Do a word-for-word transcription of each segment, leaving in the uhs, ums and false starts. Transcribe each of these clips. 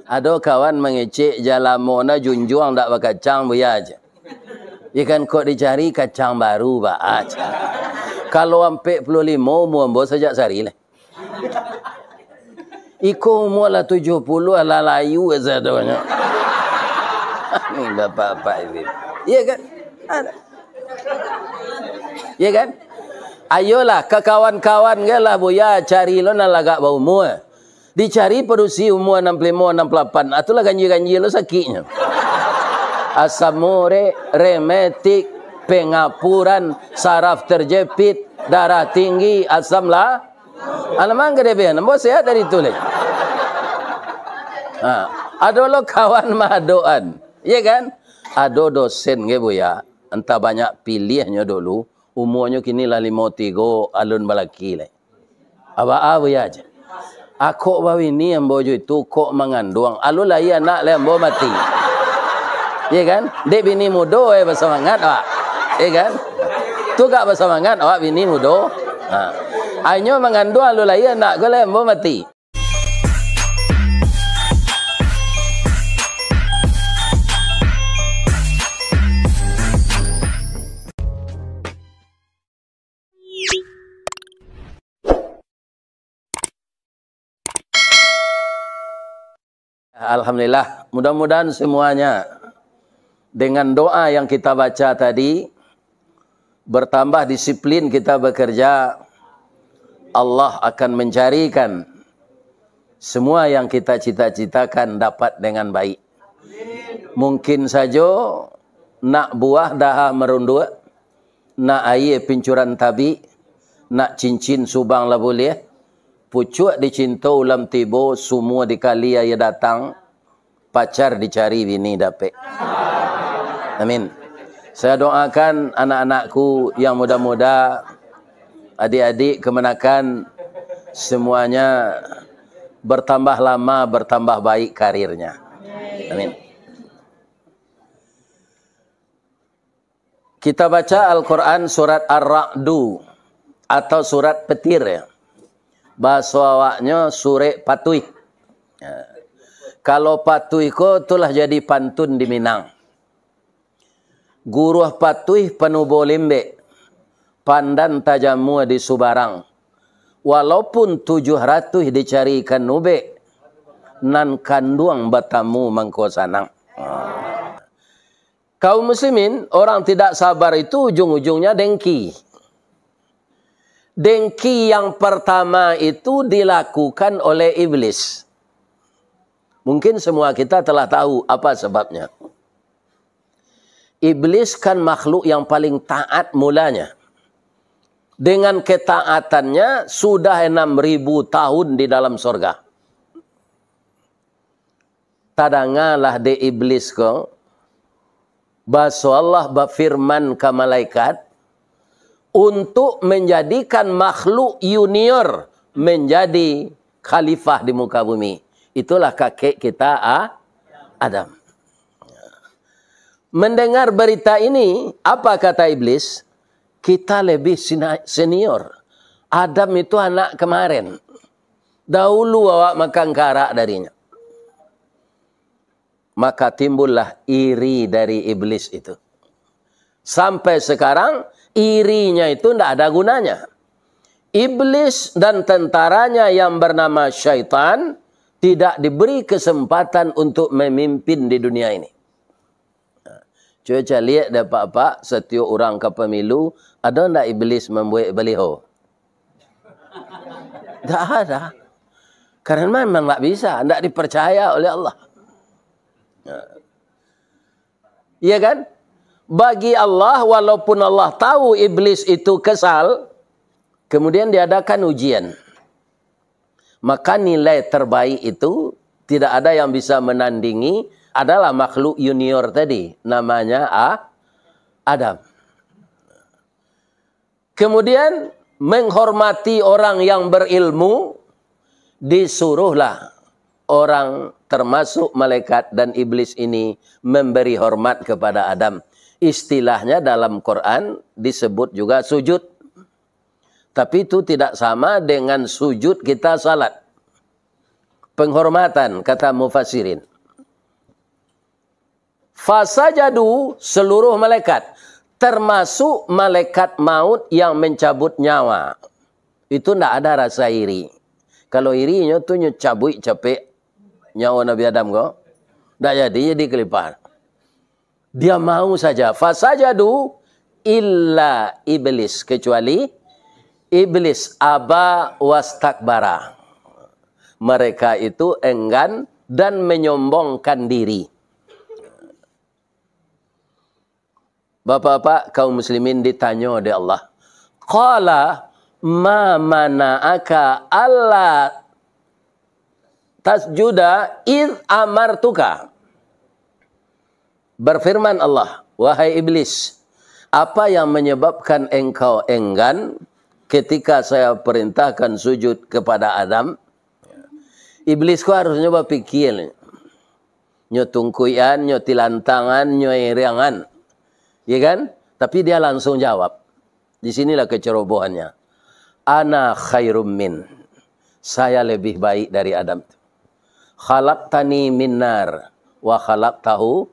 Ado kawan mangecek, "Jalamo na junjuang dak bakacang, Buya," jar. Ya kan, kok dicari kacang baru, ba, jar. Kalau ampek puluah limo umua ambo sajak sari lah. Iko umua lah tujuah puluah, lah layu sadonyo. Ni bapak-bapak ini. Iya kan? Ada. Iya kan? Ayolah, ka kawan-kawan ge lah, Buya, cari lo nan lagak baumua. Dicari padusi umua anam puluah limo, anam puluah lapan. Ah, tu lah ganjil-ganjil lo sakiknyo. Asam urek, rematik, pengapuran, saraf terjepit, darah tinggi, asam la-, Alamak, gede be, ambo sehat dari tu lai. Ha, ado lo kawan maadokan, iya kan? Ado dosen ge, Buya, antah banyak piliahnyo dulu, umuanyo kini lah limo tigo, alun balaki lai. Abaa, Buya, jar. Akok babini ambo jo itu, kok manganduang, alun lai anak lai ambo mati. Iya kan? Dek bini mudo, eh, basamangat awak. Iya kan? Tu gak basamangat awak bini mudo. Ha. Ainyo manganduang alun lai anak ko lai ambo mati. Alhamdulillah, mudah-mudahan semuanya dengan doa yang kita baca tadi, bertambah disiplin kita bekerja, Allah akan mencarikan semua yang kita cita-citakan dapat dengan baik. Mungkin sajo nak buah daha marunduak, nak aia pincuran tabik, nak cincin subang lah buliah, pucuak dicinto ulam tibo, sumua dikali aia datang, pacar dicari, bini dapek. Amin. Saya doakan anak-anakku yang muda-muda, adik-adik kemanakan, semuanya bertambah lama, bertambah baik karirnya. Amin. Kita baca Al-Quran surat Ar-Ra'du atau surat petir, ya. Bahaso awaknyo surek patuih. Ya. Kalau patuih ko tu lah jadi pantun di Minang. Guruah patuih panubo lembek, pandan tajamua di subarang. Walaupun tujuah ratuih dicarikan ubek, nan kanduang batamu mangko sanang. Kaum muslimin, orang tidak sabar itu ujung-ujungnya dengki. Dengki yang pertama itu dilakukan oleh iblis. Mungkin semua kita telah tahu apa sebabnya. Iblis kan makhluk yang paling taat mulanya. Dengan ketaatannya, sudah enam ribu tahun di dalam sorga. Tadangalah dek iblis ko, baso Allah bafirman ka malaikat, untuk menjadikan makhluk junior menjadi khalifah di muka bumi. Itulah kakek kita, A-, Adam. Mendengar berita ini, apa kata iblis? "Kita lebih sina-, senior. Adam itu anak kemarin. Dahulu awak makan karak darinya." Maka timbullah iri dari iblis itu. Sampai sekarang, irinya itu ndak ada gunanya. Iblis dan tentaranya yang bernama syaitan tidak diberi kesempatan untuk memimpin di dunia ini. Cubo caliak dek apak-apak, satiok urang ka pemilu, ado ndak iblis mambuek baliho? Ndak ada. Karena memang ndak bisa, ndak dipercaya oleh Allah. Iya kan? Bagi Allah, walaupun Allah tahu iblis itu kesal, kemudian diadakan ujian. Maka nilai terbaik itu tidak ada yang bisa menandingi adalah makhluk junior tadi, namanya A-, Adam. Kemudian, menghormati orang yang berilmu, disuruhlah orang termasuk malaikat dan iblis ini memberi hormat kepada Adam. Istilahnya dalam Quran disebut juga sujud. Tapi itu tidak sama dengan sujud kita salat. Penghormatan, kata mufassirin. Fasajadu, seluruh malaikat, termasuk malaikat maut yang mencabut nyawa. Itu ndak ada rasa iri. Kalau iri nyo tu nyo cabuik capek nyawa Nabi Adam ko. Ndak jadi, jadi kelipah. Dia mau saja. Fasajadu illa iblis, kecuali iblis, aba wastakbara. Mereka itu enggan dan menyombongkan diri. Bapak-bapak, kaum muslimin ditanyo dek Allah. Qala ma mana'aka alla tasjuda id amartuka. Berfirman Allah, "Wahai iblis, apa yang menyebabkan engkau enggan ketika saya perintahkan sujud kepada Adam?" Iblis ko harusnyo bapikir, nyo tungkuian, nyo tilantangan, nyo ereangan. Ya kan? Tapi dia langsung jawab. Di sinilah kecerobohannya. "Ana khairum min." Saya lebih baik dari Adam. "Khalaqtani min nar wa khalaqtahu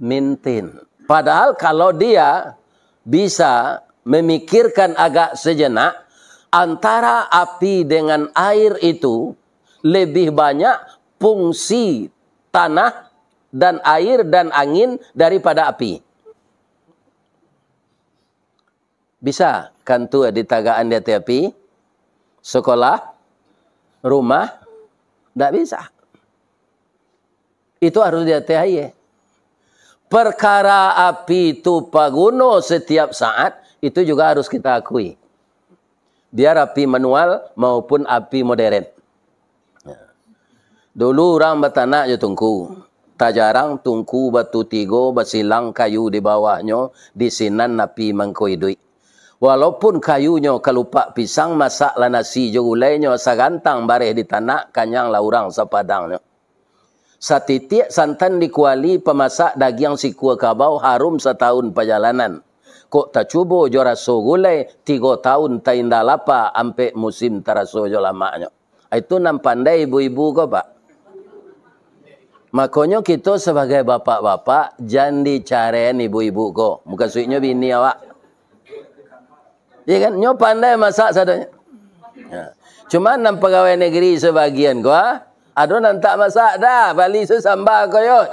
min tin." Padahal kalau dia bisa memikirkan agak sejenak, antara api dengan air itu lebih banyak fungsi tanah dan air dan angin daripada api. Bisa kantua ditagakan di ateh api? Sekolah? Rumah? Ndak bisa. Itu harus di ateh aia. Perkara api tu paguno setiap saat, itu juga harus kita akui. Biar api manual maupun api modern. Dulu urang batanak jo tungku. Tajarang tungku batu tigo basilang kayu di bawahnyo, di sinan api mangko iduik. Walaupun kayunyo kalupak pisang, masaklah nasi jo gulainyo, sagantang bareh di tanak, kanyanglah urang sapadangnyo. Satitiak santan di kuali, pamasak dagiang sikua kabau, harum satahun pajalanan. Kok tacubo jo raso gulai, tigo tahun tainda lapa, ampek musim taraso jo lamaknyo. Itu nan pandai ibu-ibu ko, Pak. Makonyo kito sabagai bapak-bapak, jan dicaraian ibu-ibu ko. Mukasuiknyo bini awak. Iya kan? Nyo pandai masak sadonyo. Ya. Cuma nan pagawai negeri sabagian ko, ah, ado nan tak masak dah, bali se samba ko yo.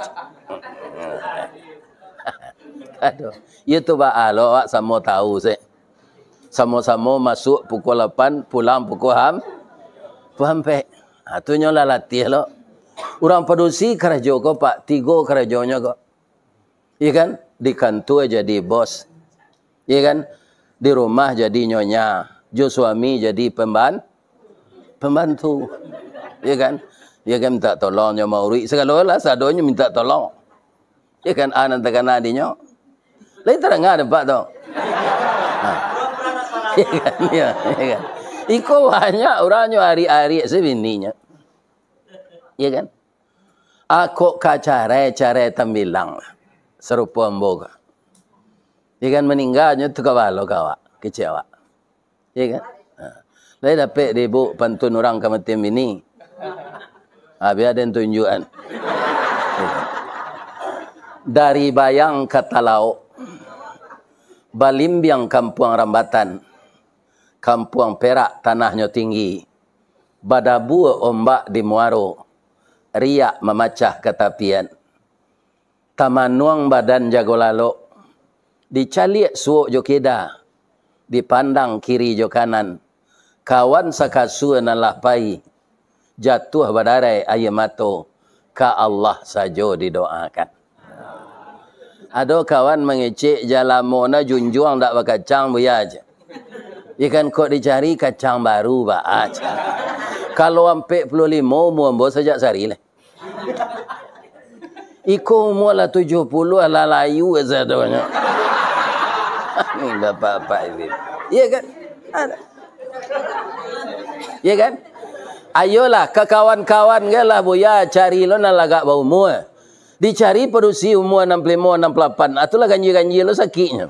Aduh, iyo tu baa lo awak samo tahu se. Samo-samo masuk pukul lapan, pulang pukul ham-, pukul ampek. Ha, tu nyo lah latiah lo. Urang padusi karajo ko, Pak, tigo karajonyo ko. Iya kan? Di kantua jadi bos. Iya kan? Di rumah jadi nyonya. Jo suami jadi pemban-, pembantu. Iya kan? Iya kan, minta tolong nyo mauruik. Sagalo lah, sadonyo minta tolong. Iya kan? A nan takana dinyo. Lai tadanga dek Apak tu. Ha. Iya kan? Iya, iya kan? Iko banyak urang nyo arik-arik se bininyo. Iya kan? Akok ka carai, carai tambilang lah. Sarupo ambo ka. Iya kan, maningganyo tu kabalo ka awak, kecek awak. Iya kan? Ha. Lai dapek di ibu pantun urang kamatian bini. Ha, bia den tunjuakan. Iya kan? Dari Bayang ka Talaok, balimbiang kampuang Rambatan, kampuang Perak tanahnyo tinggi, badabua ombak di muaro, riak mamacah ka tapian. Tamanuang badan jago lalok, dicaliak suok jo kida, dipandang kiri jo kanan, kawan sakasua nan lah pai, jatuah badarai aia mato, ka Allah sajo didoakan. Ado kawan mangecek, "Jalamo na junjuang dak bakacang, Buya," cek. Ikan kok dicari kacang baru, baa cak. Kalau ampek puluah limo umua ambo sajak sari lah. Iko umua lah tujuah puluah, lah layu sadonyo. Bapak-bapak ibu. Iya kan? Ada. Iya kan? Ayolah, ka kawan-kawan ge lah, Buya, cari lo nan lagak baumua. Dicari padusi umua anam puluah limo, anam puluah lapan. Ah, tu lah ganjia-ganjia lo sakiknyo.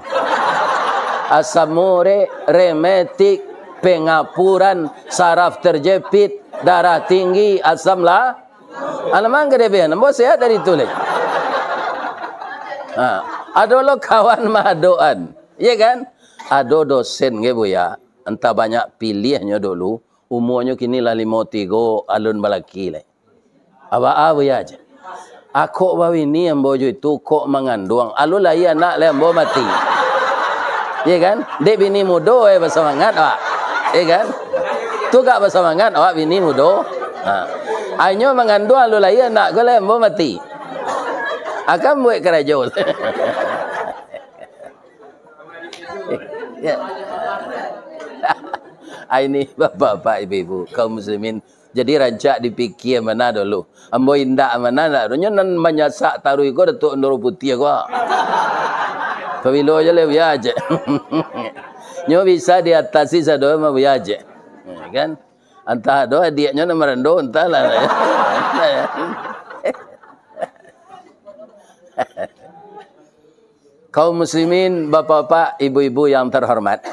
Asam urek, rematik, pengapuran, saraf terjepit, darah tinggi, asam lah. Alamang ka diabihan, ambo sehat dari tu lai. Ha, ado lo kawan maadokan, iya kan? Ado dosen ke, Buya, antah banyak piliahnyo dulu, umuanyo kini lah limo tigo, alun balaki lai. Abaa, Buya, jar. Akok babini ambo jo itu, kok manganduang. Alun lai anak lai ambo mati. Iya kan? Dek bini mudo, eh, basamangat awak. Iya kan? Tu gak basamangat awak bini mudo. Ha. Ainyo manganduang, alun lai anak ko lai ambo mati. Akan buek karajo. Ya. Ah, ini bapak-bapak, ibu-ibu, kaum muslimin. Jadi rancak dipikia mana dulu. Ambo indak mana ndak. Nyo nan manyasak taruih ko Datuak Ndoro Putiah ko. Pabilo je leh, Buya, cek. Nyo bisa diatasi sado mah, Buya, cek. Ya kan? Antah ado adiaknyo nan marando, antahlah. Kaum muslimin, bapak-bapak, ibu-ibu yang terhormat.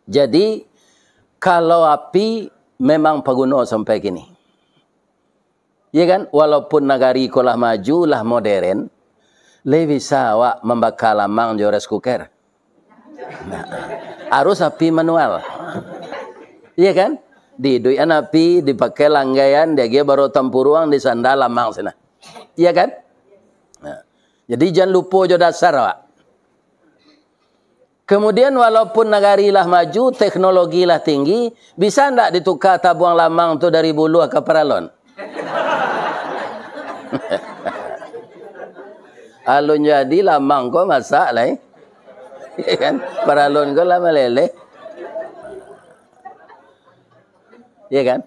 Jadi, kalau api memang paguno sampai kini. Iya kan? Walaupun nagari ko lah maju, lah modern, lai bisa awak mambaka lamang jo rice cooker. Nah, harus api manual. Iya kan? Diiduikan api, dipakai langgaian, diagiah baro tampuruang, disanda lamang sinan. Iya kan? Nah, jadi jan lupo jo dasar awak. Kemudian, walaupun nagari lah maju, teknologi lah tinggi, bisa ndak dituka tabuang lamang tu dari Buluah ka Paralon? Alun jadi lamang ko masak lai. Iya kan? Paralon ko lah maleleh. Iya kan?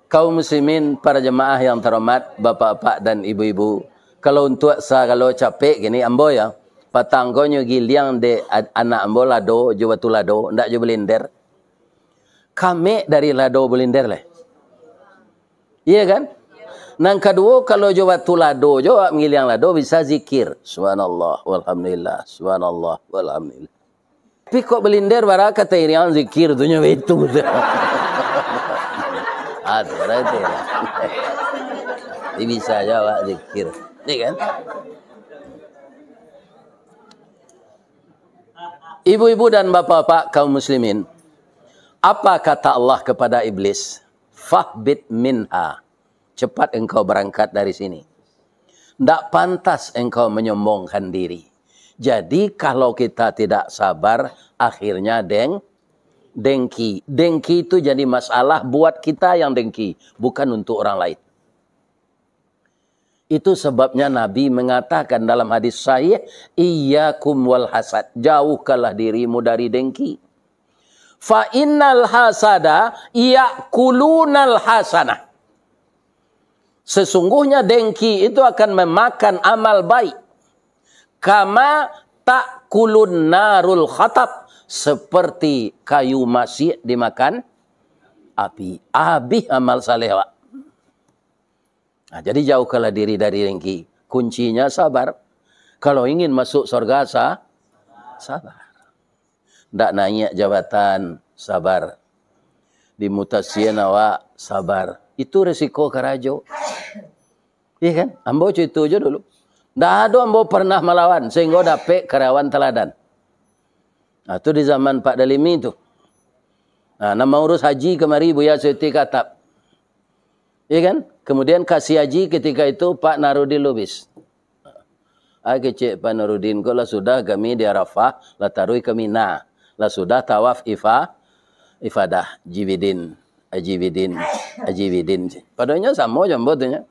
Kaum muslimin, para jemaah yang terhormat, bapak-bapak dan ibu-ibu, kalau untuak sagalo capek kini, ambo ya, patang ko nyo giliang dek ad-, anak ambo lado jo batu lado, ndak jo blender. Kamek dari lado blender lai. Iya kan? Nan kaduo, kalau jo batu lado jo awak manggiliang lado, bisa zikir. Subhanallah, walhamdulillah, subhanallah, walhamdulillah. Tapi kok blender bara ka tairiang zikir tu nyo baitu tu. Ah, tu lah itu lah. Jadi bisa jo awak zikir. Iya kan? Ibu-ibu dan bapak-bapak kaum muslimin, apa kata Allah kepada iblis? "Fahbit minha." Cepat engkau berangkat dari sini. Ndak pantas engkau menyombongkan diri. Jadi, kalau kita tidak sabar, akhirnya deng-, dengki. Dengki itu jadi masalah buat kita yang dengki, bukan untuk orang lain. Itu sebabnya Nabi mengatakan dalam hadis sahih, "Iyyakum wal hasad, jauhkanlah dirimu dari dengki. Fa innal hasada ya'kulunal hasanah." Sesungguhnya dengki itu akan memakan amal baik. "Kama ta'kulun narul khatab," seperti kayu masak dimakan api. Habis amal saleh awak. Nah, jadi jauhkanlah diri dari dengki. Kuncinya sabar. Kalau ingin masuk surga, sa-, sabar. Ndak naiak jabatan, sabar. Dimutasian awak, sabar. Itu resiko karajo. Iya kan? Ambo cerita je dulu. Ndak ado ambo pernah malawan sehingga dapek karyawan teladan. Nah, tu di zaman Pak Dalimi tu. Nah, nan maurus haji kamari Buya Suti Katap. Iya kan? Kemudian kasih haji ketika itu Pak Narudin Lubis. Ah, kecek Pak Narudin ko, "Lah sudah kami di Arafah, lah taruih ka Mina. Lah sudah tawaf ifa-, ifadah, Haji Bidin, Haji Bidin, Haji Bidin." Padohal nyo samo jo ambo tu nyo.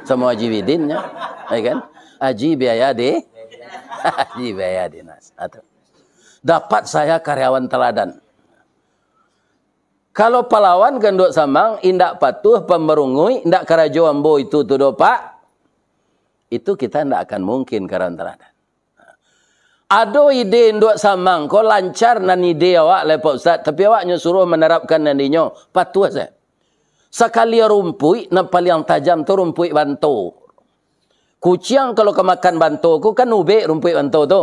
Samo Haji Bidin nyo. Iya kan? Haji biaya di, Haji biaya dinas. Ah, tu. Dapat saya karyawan teladan. Kalau palawan ka Nduak Samang, indak patuah, pambarunguik, indak karajo ambo itu tu doh, Pak, itu kita indak akan mungkin karyawan teladan. Ado ide Nduak Samang ko lancar nan ide awak lai, Pak Ustaz, tapi awak nyo suruah manarapkan nan dinyo, patuah sajo. Sakali rumpuik nan paliang tajam tu rumpuik banto. Kuciang kalau ka makan banto ko kan ubek rumpuik banto tu.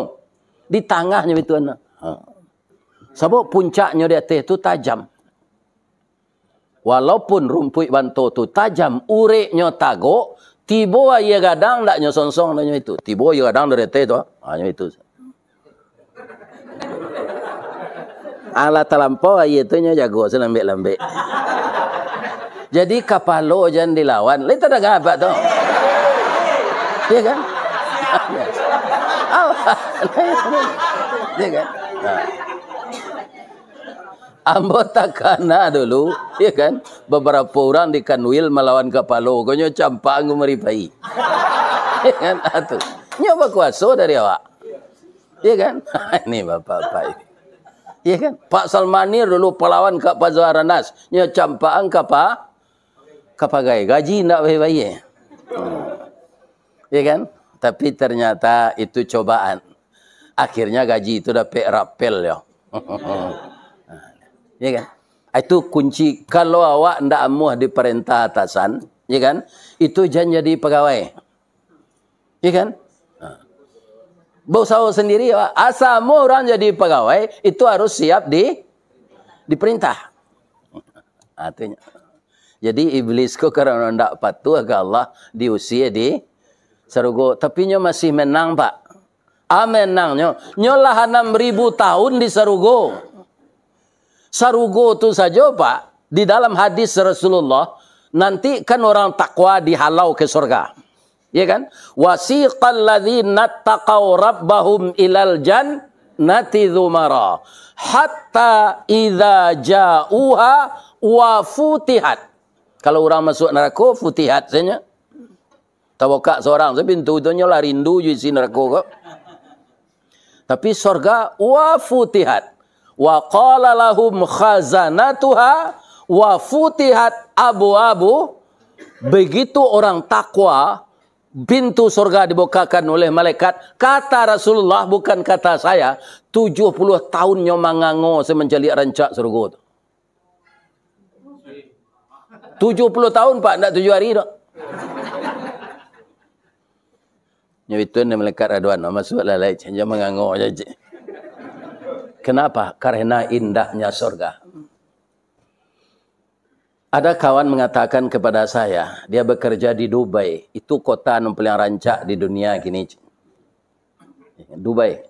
Di tangahnyo itu, nah. Ha. Sabab puncaknyo di ateh tu tajam. Walaupun rumpuik banto tu tajam, ureknyo tagok, tibo aia gadang, ndak nyo songsong nyo itu. Tibo aia gadang dari ateh tu, ha, nyo itu. Alah talampau aia tu nyo jago salambek-lambek. Jadi kapalo jan dilawan. Lai tadanga abak tu? Ya kan? Ya kan? Nah. Ambo takana dulu, ya kan? Babarapo urang di Kanwil malawan kapalo, konyo campak anggu maripai. Ya kan? Ah, tu. Nyo bakuaso dari awak. Ya kan? Ini bapak-bapak ini. Ya kan? Pak Salmanir dulu palawan ka Pazo Aranas, nyo campakan ka pa-, ka pagai. Gaji ndak bayie-bayie. Hmm. Ya kan? Tapi ternyata itu cobaan. Akhirnya gaji itu dapek rapel yo. Ya kan? Itu kunci. Kalau awak ndak amuah diparentah atasan, ya kan? Itu jan jadi pagawai. Ya kan? Ha. Bausaho sendiri, ya. Asa amuah urang jadi pagawai, itu harus siap di, diperintah. Artinya. Jadi, iblis ko karano ndak patuah ka Allah, diusie di sarugo. Tapi nyo masih menang, Pak. Ah, menangnyo, nyo lah anam ribu tahun di sarugo. Sarugo tu sajo, Pak, di dalam hadis Rasulullah, nanti kan orang takwa dihalau ke surga. Ya kan? "Wasiqal ladzina taqaw rabbahum ilal jannati zumara, hatta idza ja'uha wa futihat." Kalau urang masuak narako, futihat sajo. Tabukak surang se pintu tu, nyo lah rindu jo isi narako ko. Tapi surga, "Wa futihat. Wa qala lahum khazanatuha, wa futihat abwabu." Begitu orang takwa, pintu surga dibukakan oleh malaikat. Kata Rasulullah, bukan kata saya, tujuh puluh tahun nyo mangango se mancaliak rancak surga tu. Tujuh puluh tahun, Pak, ndak tujuh hari tu. Nyo itu ni malaikat Radwan, masuaklah lai, jan mangango aja, cik. Kenapa? Karena indahnya surga. Ada kawan mengatakan kepada saya, dia bekerja di Dubai, itu kota yang paling rancak di dunia kini, cik. Dubai.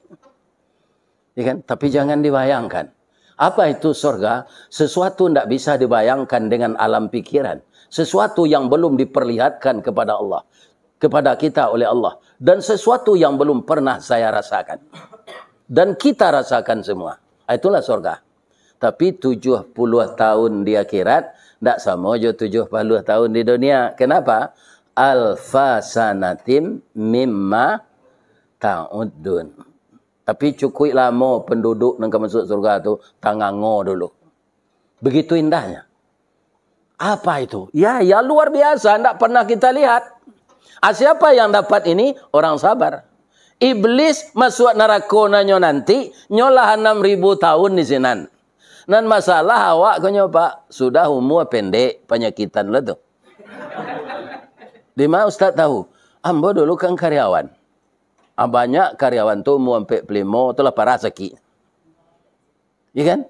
Ya kan? Tapi jangan dibayangkan. Apa itu surga? Sesuatu ndak bisa dibayangkan dengan alam pikiran. Sesuatu yang belum diperlihatkan kepada Allah, kepada kita oleh Allah. Dan sesuatu yang belum pernah saya rasakan. Dan kita rasakan semua. Ah, itulah surga. Tapi tujuh puluh tahun di akhirat, ndak samo jo tujuh puluh tahun di dunia. Kenapa? Alfa sanatim mimma ta'uddun. Tapi cukuik lamo penduduk nan ka masuak surga tu tangango dulu. Begitu indahnya. Apa itu? Ya, ya luar biasa, ndak pernah kita lihat. Ah, siapa yang dapat ini? Orang sabar. Iblis masuak narako nanyo nanti, nyo lah anam ribu tahun di sinan. Nan masalah awak ko nyo, Pak, sudah umua pendek, panyakitan lah tu. Di ma Ustaz tahu? Ambo dulu kan karyawan. Ah, banyak karyawan tu umua ampek puluah limo tu lah parah sakik. Ya kan?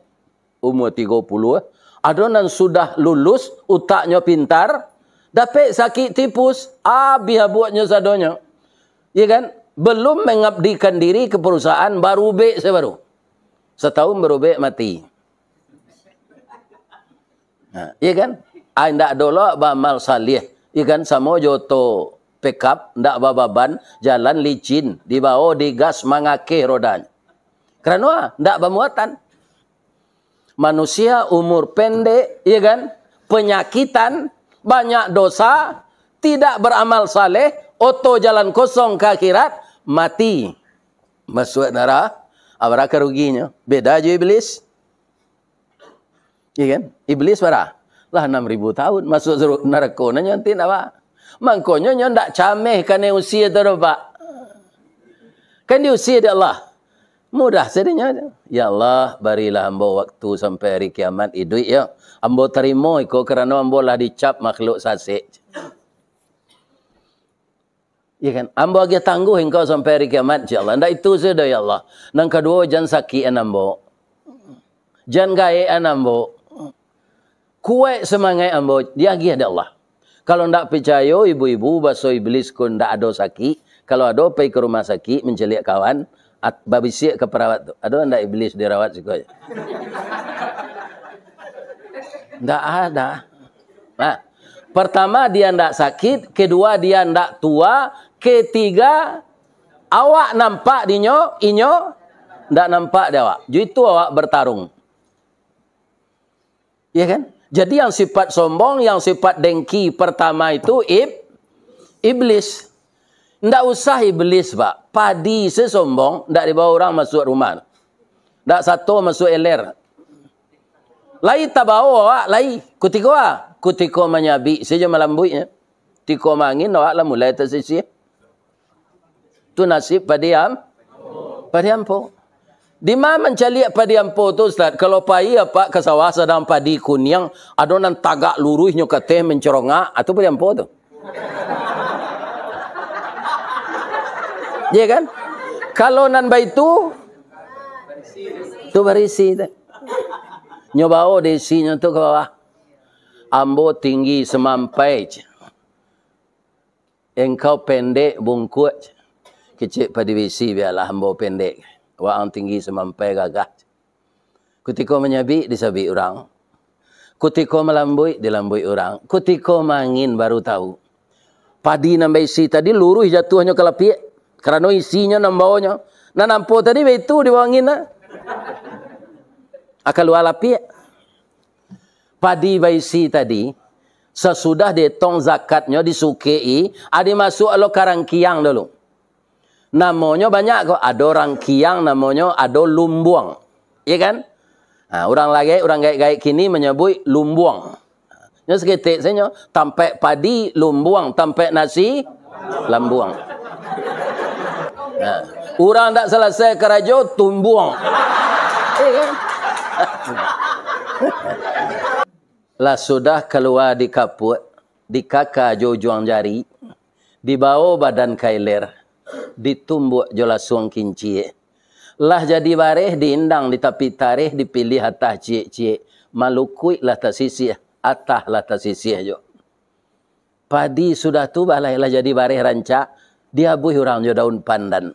Umua tigo puluah. Ado nan sudah lulus, utaknyo pintar, dapek sakik tipus, abih abuaknyo sadonyo. Ya kan? Belum mengabdikan diri ke perusahaan, barubek se baru. Satahun barubek mati. Nah, iya kan? Ai, ndak ado lo baamal saleh, iya kan? Samo jo oto pickup, ndak bababan, jalan licin, dibawo digas mangakeh rodanyo. Karano ah, ndak bamuatan. Manusia umur pendek, iya kan? Penyakitan, banyak dosa, tidak beramal saleh, oto jalan kosong ka akhirat, mati. Masuak nara-, abaraka ruginyo. Beda jo iblis. Iya kan? Iblis bara? Lah anam ribu tahun masuak suru-, narako, nah nyo nanti ndak ba. Mangkonyo nyo ndak cameh kanai usia tu doh, Pak. Kan diusia dek Allah. Mudah sadonyo. "Ya Allah, barilah ambo waktu sampai hari kiamat, iduik yo. Ambo tarimo iko karano ambo lah dicap makhluk sasek." Ya kan? "Ambo agiah tangguh engkau sampai hari kiamat, ya Allah." Ndak itu sajo, ya Allah. Nan kaduo, jan sakikan ambo. Jan gaekan ambo. Kuaik samangaik ambo, diagiah dek Allah. Kalau ndak picayo, ibu-ibu, baso Iblis ko ndak ado sakik. Kalau ado, pai ka rumah sakik, mancaliak kawan, at-, babisiak ka parawat tu, "Ado ndak Iblis dirawat siko?" Ndak ada. Nah, pertama, dia ndak sakit, kedua, dia ndak tua, ketiga, awak nampak dinyo, inyo ndak nampak di awak. Ju itu awak bertarung. Ya kan? Jadi yang sifat sombong, yang sifat dengki pertama itu ib-, iblis. Ndak usah iblis, Pak. Padi se sombong, ndak dibawa urang masuak rumah. Ndak sato masuak eler. Lai tabawa awak, lai. Kutiko a? Kutiko manyabik sajo malambuiknyo. Tiko mangin, awak lah mulai tasisih. Tu nasib padi am-, padi ampo. Di ma mancaliak padi ampo tu, Ustaz? Kalau pai apak ka sawah sadang padi kuniang, ado nan tagak luruihnyo ka ateh mencerongak, ah, tu padi ampo tu. Ya kan? Kalau nan baitu, tu barisi tu. Nyo bawo dek isinyo tu ka bawah. "Ambo tinggi samampai," cek. "Engkau pendek bungkuak," cek. Kecek padi bisi, "Bialah ambo pendek. Waang tinggi samampai gagah," cek. Kutiko manyabik, disabik urang. Kutiko malambuik, dilambuik urang. Kutiko mangin, baru tahu. Padi nan baisi tadi luruih jatuahnyo ka lapiak, karano isinyo nan bawonyo. Nan ampo tadi baitu di bawah angin, nah. Ah, kalua lapiak. Padi baisi tadi, sasudah dietong zakatnyo, disukek-i, ah, dimasuak lo ka rangkiang dulu. Namonyo banyak ko, ado rangkiang, namonyo ado lumbuang. Iya kan? Ha, urang lagek, urang gaek-gaek kini manyabuik lumbuang. Nyo saketek sajo, tampek padi lumbuang, tampek nasi lambuang. Ha, urang dak salasai karajo, tumbuang. Iya kan? Lah sudah kalua dikapuak, dikaka jo ujuang jari, dibawo badan ka iler, ditumbuak jo lasuang kinciak. Lah jadi bareh, diindang di tapi tareh, dipiliah atah ciek-ciek, malukuik lah tasisiah, atah lah tasisiah jo. Padi sudah tu balai lah jadi bareh rancak, diabuih urang jo daun pandan.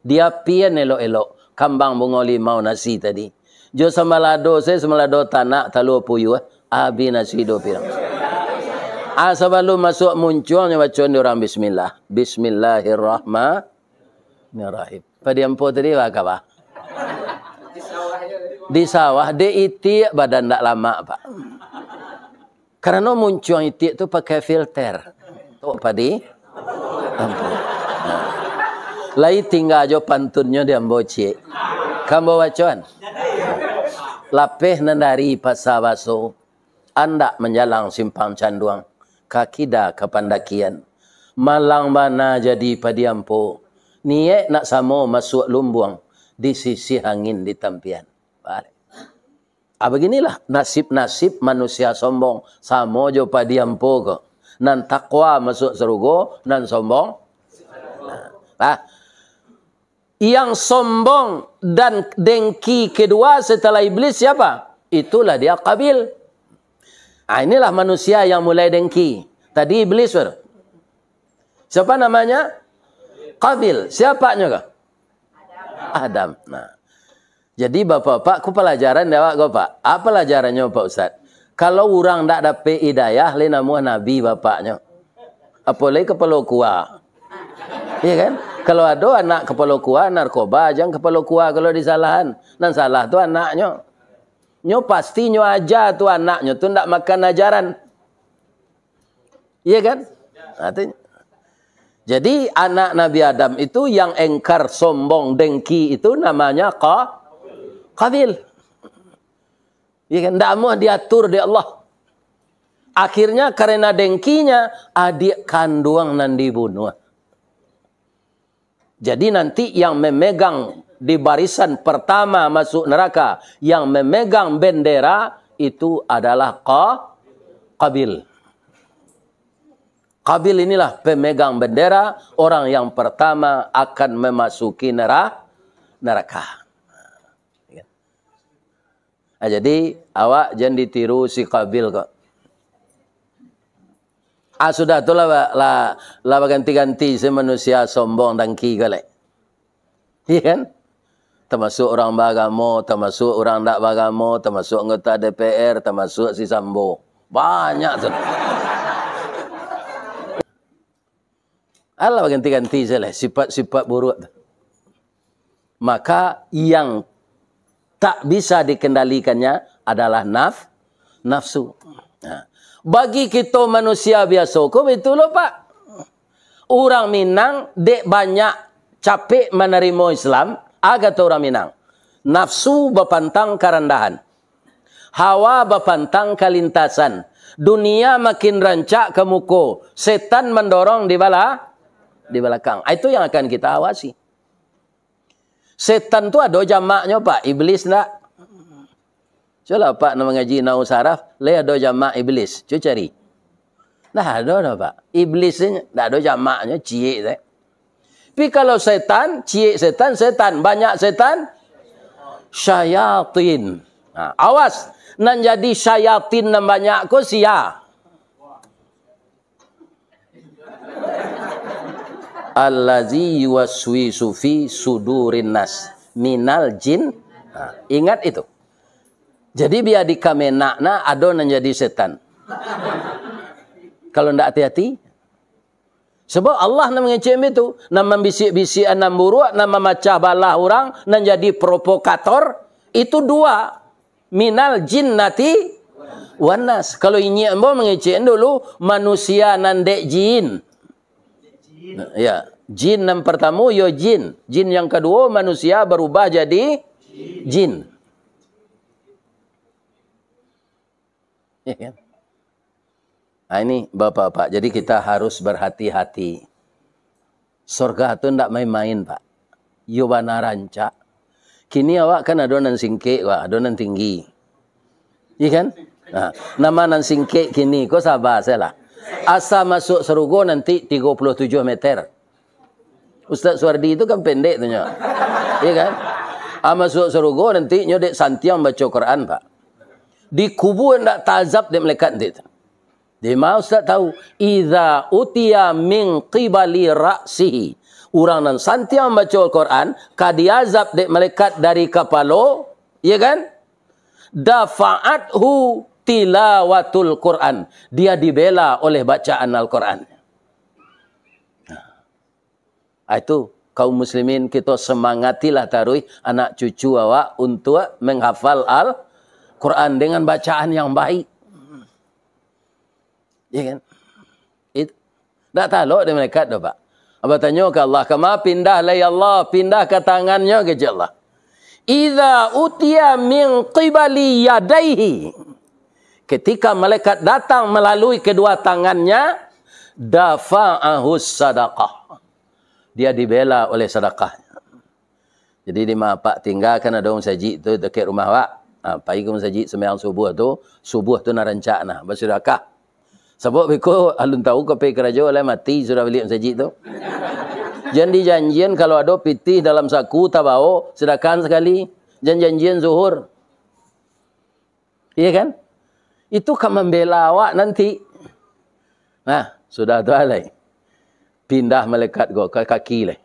Diapian elok-elok, kambang bungo limau nasi tadi. Jo sambalado se, sambalado tanak, talua puyuah, abih nasi duo pirang. Ah, sabalum masuak muncuang nyo bacoan di urang bismillah. Bismillahirrahmanirrahim. Padi ampo tadi baa kaba? Di sawah, dek itiak badan ndak lamak, Pak. Karano muncuang itiak tu pakai filter. Tu padi ampo. Lai tingga jo pantunnyo di ambo ciek. Ka ambo bacoan. Lapeh nan dari Pasa Baso, andak manjalang Simpang Canduang, ka kida ka pandakian. Malang bana jadi padi ampo, niaik nak samo masuak lumbuang, disisiah angin di tampian. Balik. Ah, baginilah nasib-nasib manusia sombong, samo jo padi ampo ko. Nan takwa masuak sarugo, nan sombong. Nah, yang sombong dan dengki kedua setelah iblis siapa? Itulah dia Qabil. Ah, inilah manusia yang mulai dengki. Tadi iblis baru. Siapa namanya? Qabil. Siapanyo ko? Adam. Nah. Jadi, bapak-bapak, ko palajaran di awak ko, Pak? Apa palajarannyo, Pak Ustaz? Kalau urang ndak dapek hidayah, lai namuah nabi bapaknyo. Apo lai kapalo kua. Iya kan? Kalau ado anak kapalo kua, narkoba, jan kapalo kua kalau disalahan. Nan salah tu anaknyo. Nyo pasti nyo aja tu anaknyo tu ndak makan ajaran. Iya kan? Artinya, jadi anak Nabi Adam itu yang engkar, sombong, dengki itu namanya Qa-, Qabil. Iya kan? Ndak amuah diatur dek Allah. Akhirnya karena dengkinya, adik kanduang nan dibunuh. Jadi nanti yang memegang di barisan pertama masuk neraka, yang memegang bendera itu adalah Qa-, Qabil. Qabil inilah pemegang bendera, orang yang pertama akan memasuki nera-, neraka. Ah, jadi, awak jan ditiru si Qabil ko. Ah, sudah tu lah, lah, lah baganti-ganti si manusia sombong dangki ko lai. Iya kan? Tamasuak urang baagamo, tamasuak urang ndak baagamo, tamasuak anggota D P R, tamasuak si Sambo. Banyak tu. Alah baganti-ganti sajolah sifat-sifat buruak tu. Maka yang tak bisa dikendalikannya adalah naf-, nafsu. Nah, bagi kito manusia biaso ko, batua lo, Pak. Urang Minang dek banyak capek manarimo Islam, a kato urang Minang, nafsu bapantang karandahan, hawa bapantang kalintasan, dunia makin rancak ka muko, setan mandorong di bala-, di balakang. Ah, itu yang akan kita awasi. Setan tu ado jamaknyo, Pak, iblis ndak? Cubolah, Pak, nan mangaji nahwu saraf, lai ado jamak iblis? Cubo cari. Ndak ado doh, Pak. Iblis ni ndak ado jamaknyo, ciek sajo. Tapi kalau setan, ciek setan, setan, banyak setan, syayatin. Nah, awas, nan jadi syayatin nan banyak ko sia? Allazi yuwaswisu fi sudurin nas minal jin. Ha, ingat itu. Jadi, bia di Kamenag nah ado nan jadi setan. Kalau ndak hati-hati. Sebab Allah nan mangecek itu, nan mambisik-bisikan nan buruak, nan mamacah balah urang, nan jadi provokator, itu dua. Minal jinnati wan nas. Kalau inyiak ambo mangecek dulu, manusia nan dek jin. Ya, jin nan partamo yo jin. Jin yang kaduo manusia barubah jadi jin. Ya kan? Nah, ini Bapak-bapak, jadi kita harus berhati-hati. Sorga tu ndak main-main, Pak. Iyo bana rancak. Kini awak kan ado nan singkek, Pak, ado nan tinggi. Iya kan? Nah, nama nan singkek kini ko saba sajolah. Asa masuak sarugo nanti tigo puluah tujuah meter. Ustaz Suwardi tu kan pendek tu nyo. Iya kan? Ah, masuak sarugo nanti nyo dek santiang baco Quran, Pak. Dikubua ndak taazab dek malaikat nanti tu. Dima Ustaz tahu, "Idza utiya min qibali ra'sihi." Urang nan santiang baco Al-Quran, ka diazab dek malaikat dari kapalo, iya kan? "Dafa'athu tilawatul Quran." Dia dibela oleh bacaan Al-Quran. Ah, itu, kaum muslimin, kito semangatilah taruih anak cucu awak untuak menghafal Al-Quran dengan bacaan yang baik. Ya kan? Itu. Ndak talok dek malaikat doh, Pak. Batanyo ka Allah, "Kama pindah lai, ya Allah?" "Pindah ka tangannyo," kecek Allah. "Idza utiya min qibali yadaihi." Ketika malaikat datang melalui kedua tangannya, "dafa'ahus sadaqah." Dia dibela oleh sadakah. Jadi, di ma apak tingga kan ado masajik tu dakek rumah awak. Ha, pai ka masajik sumbayang subuah tu, subuah tu nan rancak nah, basadakah. Sabab beko alun tahu ka pai karajo, lah mati sudah baliak masajik tu. Jan dijanjian kalau ado pitih dalam saku tabao, sadakahan sakali. Jan janjian zuhur. Iya kan? Itu ka mambela awak nanti. Nah, sudah tu alai. Pindah malaikat ko ka kaki lai.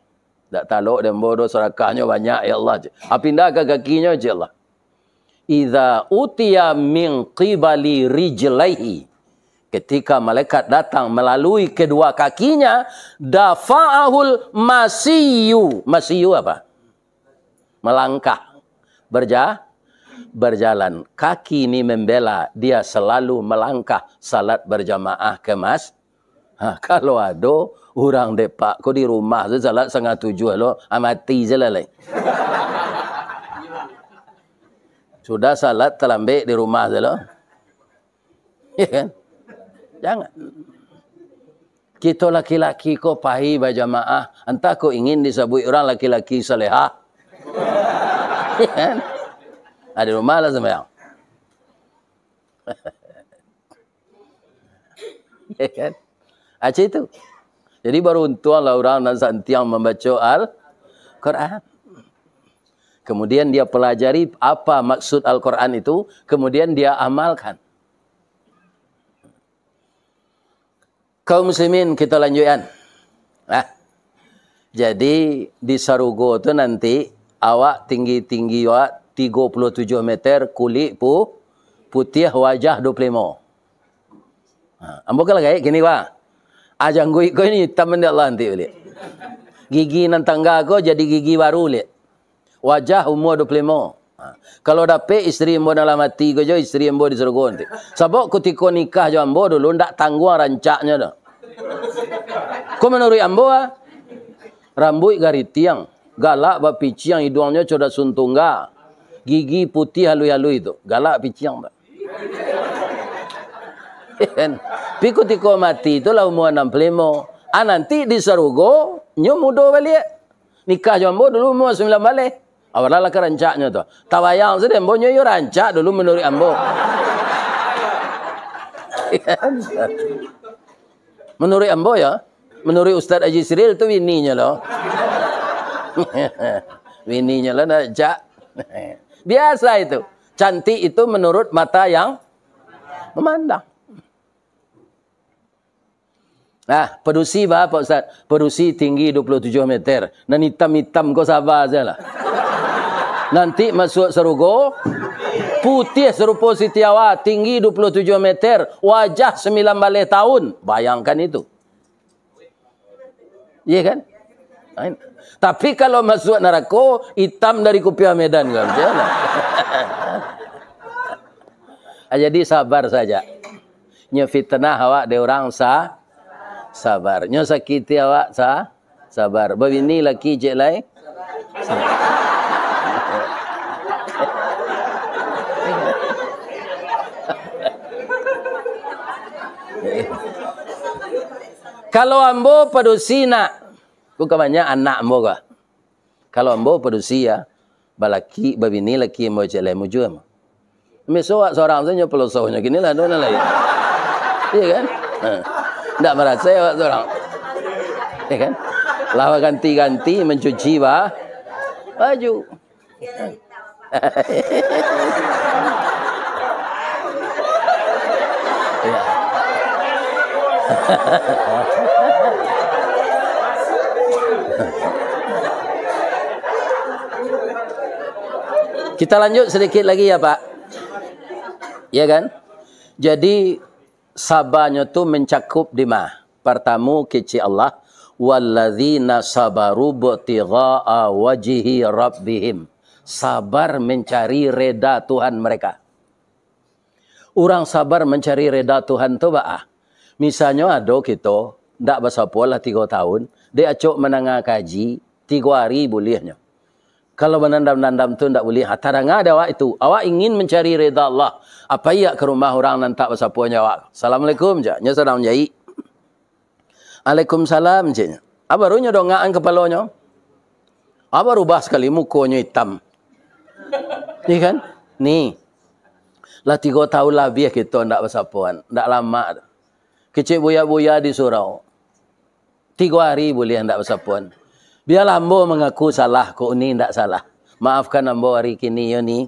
Dak talok dek ambo doh, sadakahnyo banyak, ya Allah. Ah, pindah ka kakinyo, cek Allah. "Idza utiya min qibali rijlaihi." Ketika malaikat datang melalui kedua kakinya, "dafa'ahul masiyu." Masiyu apa? Melangkah, berja-, berjalan. Kaki ni membela, dia selalu melangkah salat berjamaah ke mas-, ha, kalau ado urang depak ko di rumah tu salat satangah tujuah lo, ha, mati se lah lai. Sudah salat talambek di rumah tu lo. Ya kan? Jangan. Kito laki-laki ko pai bajamaah, antah ko ingin disabuik urang laki-laki salehah. Ya kan? Ah, di rumah lah sumbayang. Ya kan? Ah, cak itu. Jadi, baruntuanglah urang nan santiang mambaco Al-Quran. Kemudian dia pelajari apa maksud Al-Quran itu, kemudian dia amalkan. Kaum muslimin, kita lanjutkan. Nah, jadi di sarugo tu nanti awak tinggi-tinggi awak tigo puluah tujuh meter, kulik pu-, putiah, wajah dua puluh lima. Ha, ambo kan lah gaek kini, wah. Ah, jangguik ko ini itam dek Allah nanti baliak. Gigi nan tangga ko jadi gigi baru baliak. Wajah umua dua puluh lima. Ha, kalau dapek isteri ambo nan lah mati ko jo, isteri ambo di sarugo nanti. Sabab kutiko nikah jo ambo dulu, ndak tangguang rancaknyo doh. Ko manuruik ambo, ah. Rambuik garitiang, galak bapiciang, iduangnyo coda sun tungga, gigi putiah aluih-aluih tu, galak piciang tu. Kan? Tapi kutiko mati tu lah umua anam puluah limo. Ah, nanti di sarugo, nyo mudo baliak. Nikah jo ambo dulu umua sambilan baleh. Awalah lah ka rancaknyo tu. Tabayang sajo, ambo nyo iyo rancak dulu manuruik ambo. Manuruik ambo, ya. Manuruik Ustaz Haji Siril tu bininyo lo. Bininyo lo nak cak. Biasa itu. Cantik itu menurut mata yang memandang. Nah, padusi ba, Pak Ustaz? Padusi tinggi dua puluh tujuh meter. Nan itam-itam ko saba sajolah. Nanti masuak sarugo, putiah sarupo Siti Hawa, tinggi dua puluh tujuh meter, wajah sambilan baleh tahun. Bayangkan itu. Iya kan? Lain. Tapi kalau masuak narako, itam dari kupiah Medan kan, macam mana? Ah, jadi sabar saja. Nyo fitnah awak dek urang sa-, sabar. Nyo sakiti awak sa-, sabar. Babini laki cek lai. Kalau ambo padusi nak, bukan banyak anak ambo ka. Kalau ambo padusi ya, balaki, babini laki ambo cek lai mujua ambo. Miso awak sorang tu nyo pelosohnyo kini lah, tu nan lain. Iya kan? Ha. Ndak marasai awak sorang. Iya kan? Lah baganti-ganti mancuci ba-, baju. Iya. Kita lanjut sedikit lagi ya, Pak. Ya kan? Jadi, sabanyo tu mancakup dima. Partamo, kecek Allah, "Walladzina sabaru ibtigha'a wajhi rabbihim." Sabar mencari reda Tuhan mereka. Urang sabar mancari reda Tuhan tu baa? Misalnyo ado kito, ndak basapo lah tigo tahun, dek acok mandanga kaji, tigo ari buliahnyo. Kalau banandam-nandam tu ndak buliah, ha, tadanga dek awak itu. Awak ingin mancari reda Allah. Apaiak ka rumah urang nan tak basapo jo awak. "Assalamualaikum," cak. Nyo sadang manjaik. "Alaikumsalam," ceknyo. Ah, baru nyo dongakan kapalonyo. Ah, barubah sakali mukonyo itam. Iya kan? Ni. Lah tigo tahun labiah kito ndak basapoan, ndak lamak tu. Kecek buya-buya di surau. Tigo ari buliah ndak basapoan. Bialah ambo mangaku salah, kok Uni ndak salah. Maafkan ambo ari kini yo, Ni.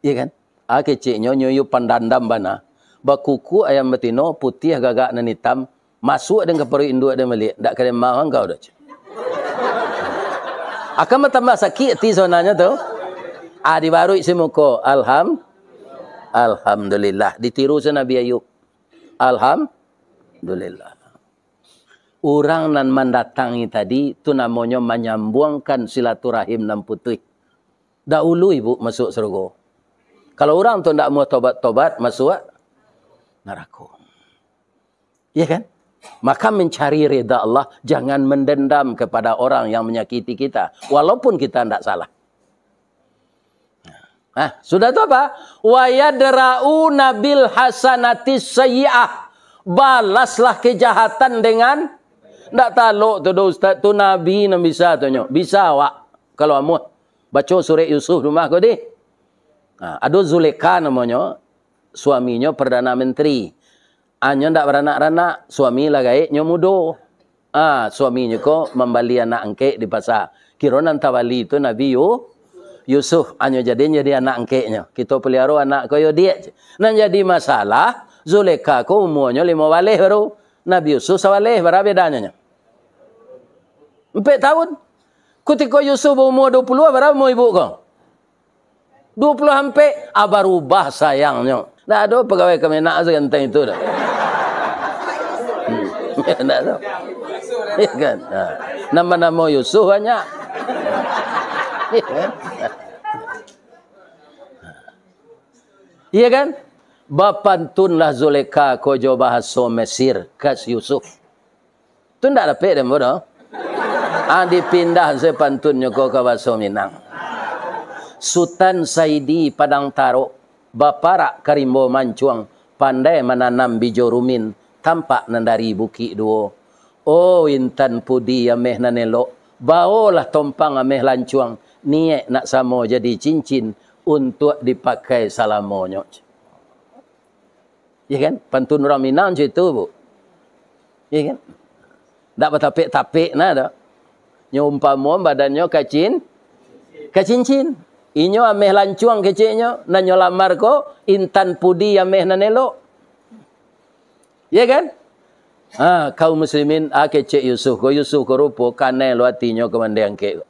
Iya kan? Ah, keceknyo, nyo yo pandandam bana. Bakuku ayam batino, putiah gagak nan itam, masuak den ka paruik induak den baliak, ndak ka den maaf angkau doh, cek. Akan batambah sakik ati sabananyo tu. Ah, dibaruik si muko. Alham-, Alhamdulillah. Ditiru si Nabi Ayub. Alhamdulillah. Urang nan mandatangi tadi, tu namonyo manyambuangkan silaturahim nan putuih. Dahulu ibu masuak sarugo. Kalau urang tu ndak mau tobat-tobat, masuak narako. Iya kan? Maka mencari rida Allah, jangan mendendam kepada orang yang menyakiti kita, walaupun kita ndak salah. Nah, sudah tu apa? "Wa yadra'una bil hasanatis sayyi'ah." Balaslah kejahatan dengan, ndak talok tu doh, Ustaz, tu Nabi nan bisa tu nyo. Bisa awak, kalau amuah. Baco surek Yusuf di rumah ko deh. Nah, ado Zulekha namonyo, suaminyo Perdana Menteri. Ah, nyo ndak baranak-ranak, suami lah gaek nyo mudo. Ah, suaminyo ko mambali anak angkek di pasa. Kiro nan tabali tu Nabi Yu-, Yusuf hanyo jadi, jadi anak angkeknyo. Kito peliharo anak ko yo diak. Nan jadi masalah, Zulekha ko umuanyo limo baleh baru. Nabi Yusuf sabaleh, bara bedanyo nyo? Ampek tahun. Kutiko Yusuf baumua duo puluah, bara umua ibu ko? Duo puluah ampek, ah, barubah sayangnyo. Ndak ado pagawai Kemenag saganteng itu doh. Hmm. Ndak ado. Ya kan? Ha. Namo-namo Yusuf banyak. Ya kan? Iya kan? Bapantunlah Zulekha ko jo bahaso Mesir, ka si Yusuf. Tu ndak dapek dek ambo doh. Ah, dipindah se pantunnyo ko ka baso Minang. Sutan Saidi Padang Tarok, baparak ka rimbo mancuang, pandai mananam bijo rumin, tampak nan dari Bukik Duo. Oh, intan pudi ameh nan elok, baolah tompang ameh lancuang, niaik nak samo jadi cincin, untuak dipakai salamonyo. Ya kan? Pantun urang Minang cak itu, Bu. Ya kan? Ndak batapek-tapek nah doh. Nyo umpamo badannyo kacin-, kacincin. Inyo ameh lancuang keceknyo, nan nyo lamar ko intan pudi ameh nan elok. Ya kan? Ha, kaum muslimin, ah, kecek Yusuf ko, Yusuf ko rupo, kanai lo atinyo ka mandeh angkek ko.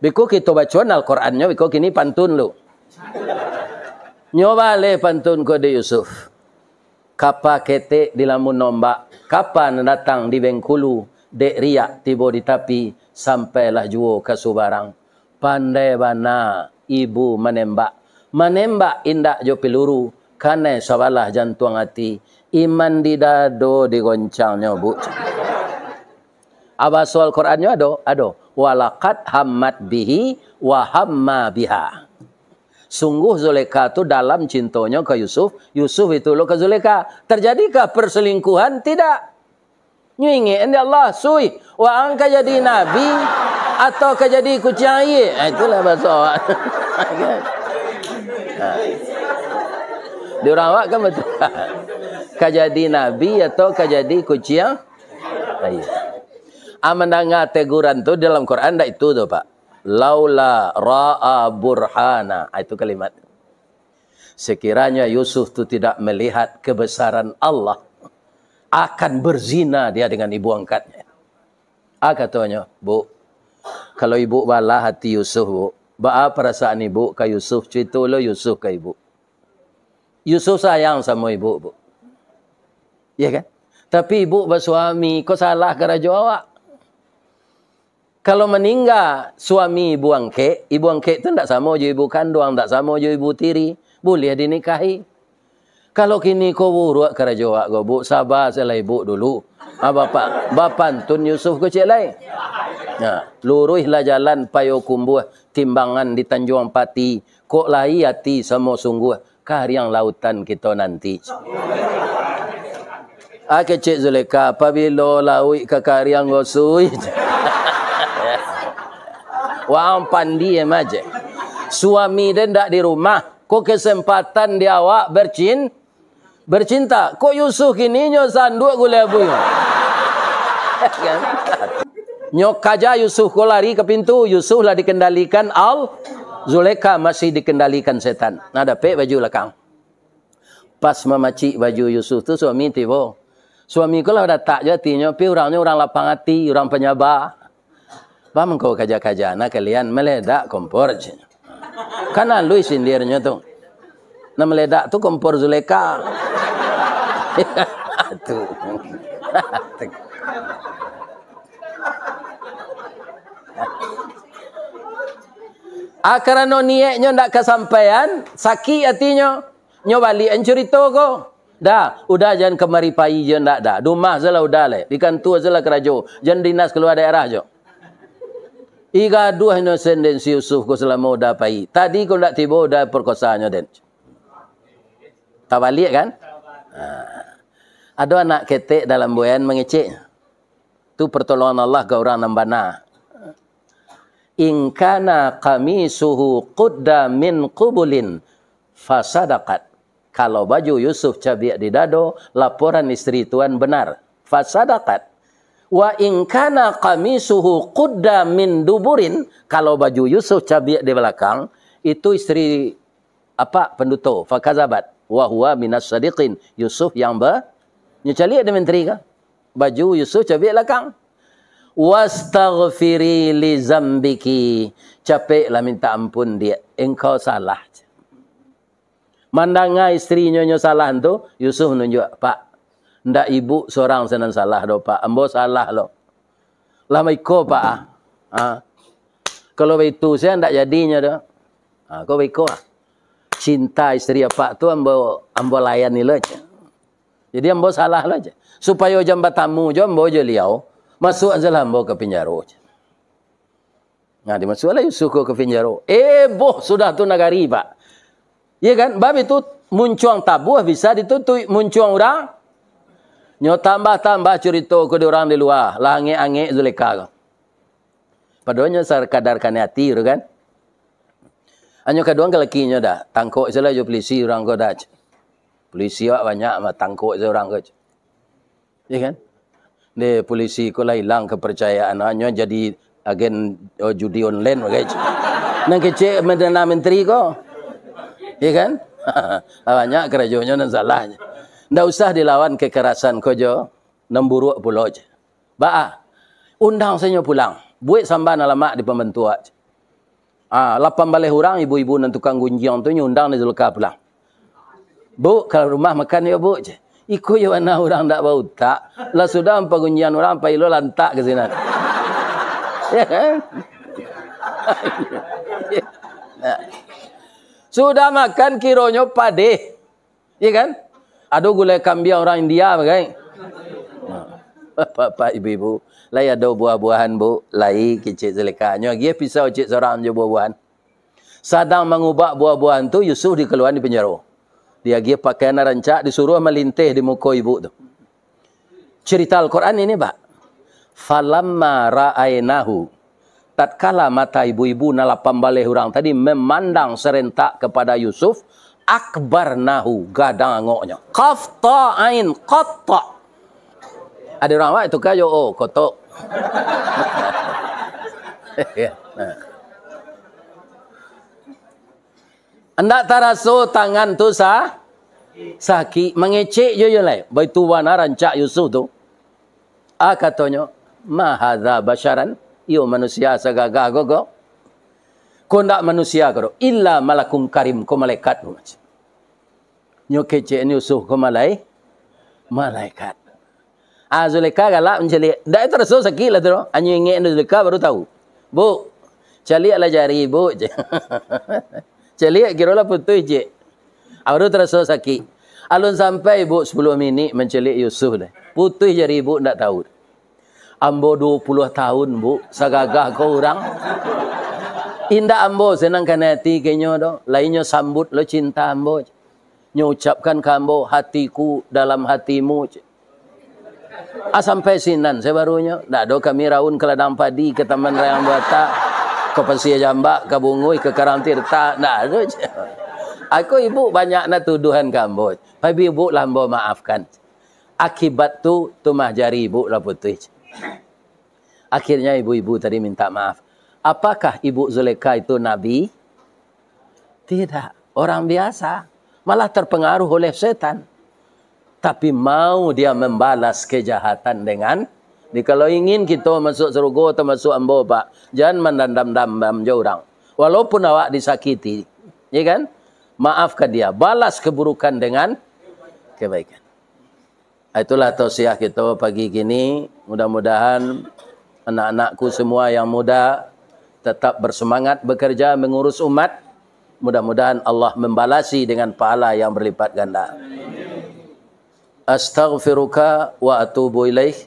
Biko kito bacoan Al-Quran nyo, biko kini pantun lu. Nyo baleh pantun ko dek Yusuf. Kapa ketek dilamun ombak, kapa nan datang di Bengkulu, dek riak tibo di tapi, sampailah juo ka subarang. Pandai bana ibu manembak. Manembak indak jo piluru, kanai sabalah jantuang ati. Iman di dado digoncangnyo, Bu. Ah, bahaso Al-Qurannyo ado? Ado. "Walaqad hammat bihi wa hamma biha." Sungguh Zulekha tu dalam cintonyo ka Yusuf, Yusuf itu lo ka Zulekha. Terjadikah perselingkuhan? Tidak. Nyo ingek dek Allah, "Sui, waang ka jadi nabi atau ka jadi kuciang aia?" Ah, itulah bahaso awak. Ha. Di urang awak kan batua. Ka jadi nabi atau ka jadi kuciang aia? Ah, mandanga teguran tu dalam Quran ndak itu tu, Pak. "Laula ra'a burhana." Ah, itu kalimat. Sekiranya Yusuf tu tidak melihat kebesaran Allah, akan berzina dia dengan ibu angkatnya. Ah, katonyo, "Bu, kalau ibu balah hati Yusuf, Bu, baa parasaan ibu ka Yusuf? Carito lo Yusuf ka ibu." Yusuf sayang samo ibu, Bu. Iya kan? Tapi ibu basuami, ko salah karajo awak. Kalau maningga suami ibu angkek, ibu angkek tu ndak samo jo ibu kanduang, ndak samo jo ibu tiri, buliah dinikahi. Kalau kini ko buruak karajo awak ko, Bu, saba salah ibu dulu. Ah, bapak, bapantun Yusuf ko ciek lai. Nah, luruihlah jalan Payokumbuah, timbangan di Tanjuang Pati, kok lai ati samo sungguah, kariang lautan kito nanti. Ah, kecek Zulekha, "Pabilo lauik ka kariang, Sui?" Waang pandi maje. Suami den ndak di rumah, ko kesempatan di awak bercin-, bercinta. Kok Yusuf kini nyo sanduak gulai abu nyo? Nyo kaja Yusuf ko lari ka pintu, Yusuf lah dikendalikan Al-, Zulekha masih dikendalikan setan. Nah, dapek baju lakang. Pas mamacik baju Yusuf tu, suami tibo. Suami ko lah datak jo atinyo, pi urangnyo urang lapang ati, urang panyaba. "Baa mangko kaja-kaja, nah kalian maledak kompor," ceknyo. Kan aluih sindirnyo tu. Nah, maledak tu kompor Zulekha. Tu. Ah, karano niaiknyo ndak kasampaian, sakik atinyo. Nyo baliakan curito ko. Dah, uda jan kamari pai jo ndak dah. Di umah se lah uda lai. Di kantua se lah karajo. Jan dinas kalua daerah jo. Ih, gaduah inosen den si Yusuf ko salamo uda pai. Tadi ko ndak tibo uda perkosanyo den. Tabaliak kan? Ha. Ado anak ketek dalam buayan mangecek. Tu pertolongan Allah ka urang nan bana. "In kana qamisuhu qudda min qubulin fasadaqat." Kalau baju Yusuf cabiak di dado, laporan isteri tuan benar. Fasadaqat. Wa in kana qamisuhu qudda min duburin, kalau baju Yusuf cabiak di balakang, itu isteri apak panduto, fakazabat, wa huwa minas sadiqin, Yusuf yang ba-, nyo caliak di menteri ka. Baju Yusuf cabiak lakang. Wastaghfiri li zambiki, capeklah minta ampun, Diak, engkau salah. Mandanga isterinyo nyo salah tu, Yusuf nunjuak, "Pak, ndak ibu surang se nan salah doh, Pak. Ambo salah lo. Lah baiko, Pak, ah. Ah. Kalau baitu se ndak jadinyo doh. Ah, ko baiko, ah. Cinta isteri apak tu ambo, ambo layani lo," cek. "Jadi ambo salah lo," cek. "Supayo jan batamu jo ambo jo liau, masuak sajolah ambo ka pinjaro," cek. Nah, dimasuaklah Yusuf ko ka pinjaro. Eh, boh sudah tu nagari, Pak. Iya kan? Bab itu muncuang tabuah bisa ditutuik, muncuang urang. Nyo tambah-tambah curito ko di urang di lua, lah angek-angek Zulekha ko. Padahal nyo sakadar kanai ati tu kan. Anyo kaduang ka lakinyo dah, tangkok sajolah jo pulisi urang ko dah. Pulisi awak banyak mah, tangkok sajo urang ko. Iya kan? Deh, pulisi ko lah ilang kepercayaan, hanyo jadi agen, oh, judi online bagai, cik. Nan kecek Perdana Menteri ko. Iya kan? Banyak karajonyo nan salah. Ndak usah dilawan kekerasan ko jo, nan buruak pulo, cik. Baa, undang sajo pulang. Buek samba nan lamak di pambantu awak, cik. Ah, lapan baleh urang ibu-ibu nan tukang gunjiang tu nyo undang dek Zulekha pulang. "Bu, ka rumah makan yo, Bu," cek. "Iko yo bana urang ndak bautak. Lah sudah ampah gunjiang urang, pai lo lantak ka sinan." Ya kan? Nah. Sudah makan kironyo padeh. Iya kan? Ado gulai kambiang urang India bagai. Bapak-bapak, ibu-ibu, lai ado buah-buahan, Bu? Lai, kecek Zulekha. Nyo agiah pisau cek surang jo buah-buahan. Sadang mangubak buah-buahan tu, Yusuf dikaluaan di penjaro. Diagiah pakaian nan rancak, disuruah malinteh di muko ibu tu. Cerita Al-Quran ini, Pak. "Falamma ra'ainahu," tatkala mata ibu-ibu nan lapan baleh urang tadi memandang serentak kepada Yusuf, "akbarnahu," gadang angoknyo. Qaf ta ain, qatta. Ada urang awak tuka jo, oh, kotok. Nah. Andak taraso tangan tu sa-, sakik, mangecek jo, yo lai. Baitu bana rancak Yusuf tu. Ah, katonyo, "Ma hadza basyaran?" Iyo manusia sagagah ko ko. Ko ndak manusia ko doh, "illa malakun karim," ko malaikat ko. Nyo kecek Yusuf ko malai-, malaikat. Ah, Zulekha galak mancaliak. Ndak taraso sakik lah tu doh. Hanyo ingek Zulekha baru tahu. "Bu, caliaklah jari, Bu," cek. "Caliak kirolah putuih," cek. Ah, baru taraso sakik. Alun sampai, Bu, sapuluah minik mancaliak Yusuf lai. Putuih jari, Bu, ndak tahu. "Ambo duo puluah tahun, Bu, sagagah ko urang. Indak ambo se nan kanai ati ka inyo doh. Lai inyo sambuik lo cinta ambo. Nyo ucapkan ka ambo, 'Hatiku dalam hatimu,'" cek. Ah, sampai sinan sabarunyo. Ndak ado kami raun ka ladang padi, ka Taman Rayang Batak, ka Pasia Jambak, ka Bunguih, ka Karang Tirta. Ndak ado, cek. Ako ibu banyak nan tuduahan ka ambo. Tapi ibu lah ambo maafkan. Akibat tu, tu mah jari ibu lah putuih, cek. Akhirnya ibu-ibu tadi minta maaf. Apakah Ibu Zulekha itu nabi? Tidak. Orang biasa. Malah terpengaruh oleh setan. Tapi mau dia membalas kejahatan dengan, jadi kalau ingin kito masuk surga, termasuk ambo, Pak, jangan mandandam-dandam jo urang. Walaupun awak disakiti, ya kan? Maafkan dia. Balas keburukan dengan kebaikan. Itulah tausiah kito pagi kini. Mudah-mudahan anak-anakku semua yang muda tetap bersemangat bekerja mengurus umat. Mudah-mudahan Allah membalasi dengan pahala yang berlipat ganda. Astaghfiruka wa atubu ilaik.